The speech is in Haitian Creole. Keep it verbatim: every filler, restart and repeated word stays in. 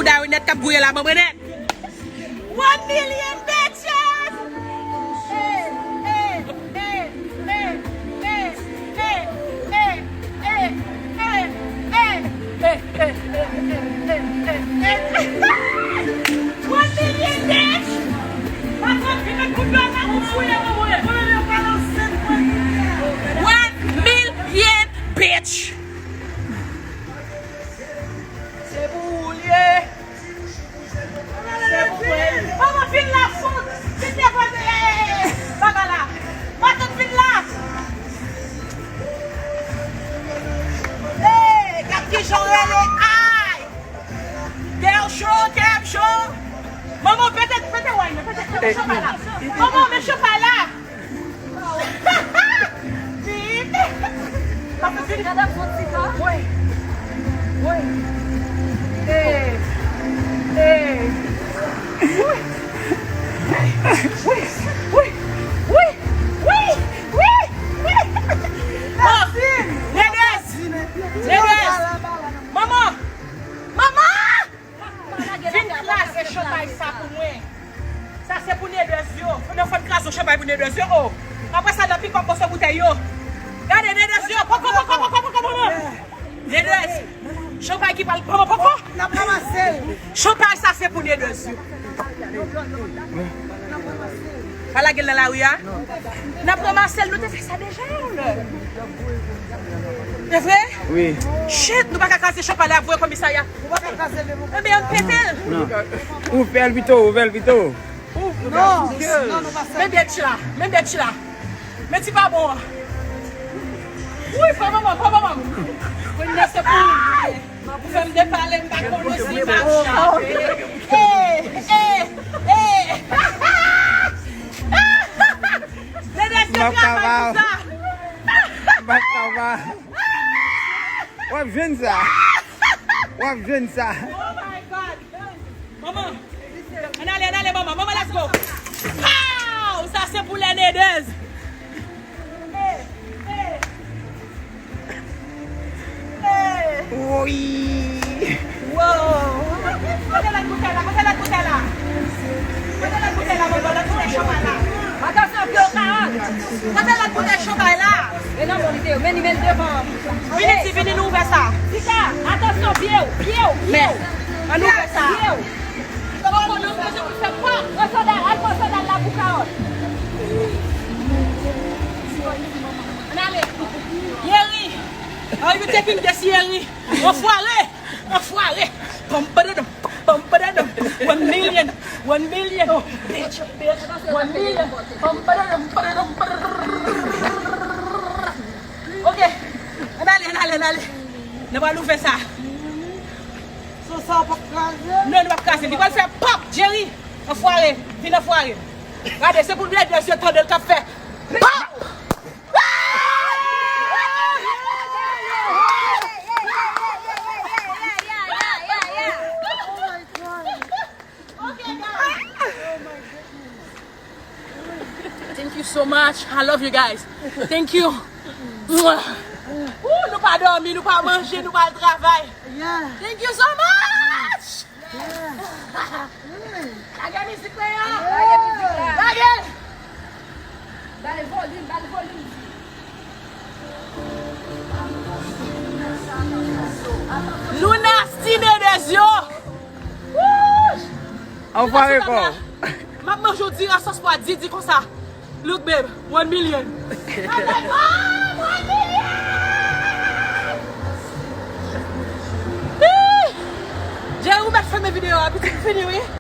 Clarinette k ap gouye la, manman nèt. One million bitches! Hey, hey, hey, hey, hey, hey, hey, hey, hey. One million bitch! Patwon, vin met kout dlo nan ou fouye, manman. One million bitch! Se pou ou l ye. Manman, vin la, fout! Kite bagay la. Matant, vin la. Hey, gad kijan w rele, ay! Kè w cho, kè m cho. Manman, pete, pete way nan, pete, pete cho pa la. Manman, men cho pa la. Vin. Papa, vin. Gad ap soti la. Wi. Wi. Hey. Hey. Wi. Wi. Wi. Wi. Wi. Wi. Wi. Oh, Nedès. Nedès. Manman. Manman. Vin kraze chanpay sa pou mwen. Sa se pou Nedès yo. Fò n, fò n kraze yon chanpay pou Nedès yo. Oh. Apre sa, n ap pikòp mòso boutèy yo. Gade Nedès yo. Poko, poko, poko, poko, poko. Nedès. Chanpay ki pral poko, poko. N ap ranmase l. Chanpay sa se pou Nedès yo. Pa lage l nan lari a. N ap ranmase l, nou te fè sa deja. Se vre? Wi. Shit, nou pa ka kraze chanpay la, voye komisarya. Ou pa ka kraze l devan. Ebyen, ann pete l. Non. Ouvè l pito, ouvè l pito. Non, non, nou pa fè. Men bitch la, men bitch la. Men ti pa bon an. Wi, pran manman, pran manman. Mwen nèse pou ou. Ou fè m depale, m pa konnen si m ap chape. Ey, ey, ey. Nenè se travay pou sa. M ap kaba. W ap jwenn sa. W ap jwenn sa. Oh my God. Manman. Ann ale, ann ale, manman. Manman, let's go. Pow! Sa se pou Lè Nedez. Hey, hey. Hey. Woy. Wow. Kote lòt boutèy la? Kote lòt boutèy la? Kote lòt boutèy la, manman? Lòt boutèy chanpay la. Atansyon, pye w ka al. Kote lòt boutèy chanpay la? E nan bon, li te yo. Men li, men li devan. Vini, ti, vini, nou ouvè sa. Tika, atansyon, pye w, pye w, pye w. Men, ann ouvè sa. Pye w. Poko, non, mwen, se pou l fè pòp. Pran sandal, al pran sandal la pou kawòt. Ann ale. Yeri, are you taking this, Yeri? Anfware! Anfware! Pam, padadam, pam, padadam. One million, one million. Bitch, bitch, one million. Pam, padadam, padadam, padadam. Ok. Ann ale, ann ale, ann ale. Nou pral ouvè sa. So sa w p ap kraze? Non, nou p ap kraze. Li pral fè pòp, Jerry. Anfware. Vin anfware. Gade, se pou Nedez yo tande l k ap fè pòp! Thank you so much. I love you guys. Thank you. Mwah. Ooh, nou pa dòmi, nou pa manje, nou pa al travay. Yeah. Thank you so much. Lage mizik la. Lage mizik la. Lage. Ba l volim, ba l volim. Nou nasty Nedez yo. Wouch. Anfware kò. M ap manje yon diri a sòs pwa didi konsa. Look, babe, one million. I'm like, oh, one million! Ih! Jerry, ou mèt fèmen videyo a, pitit, m fini, wi.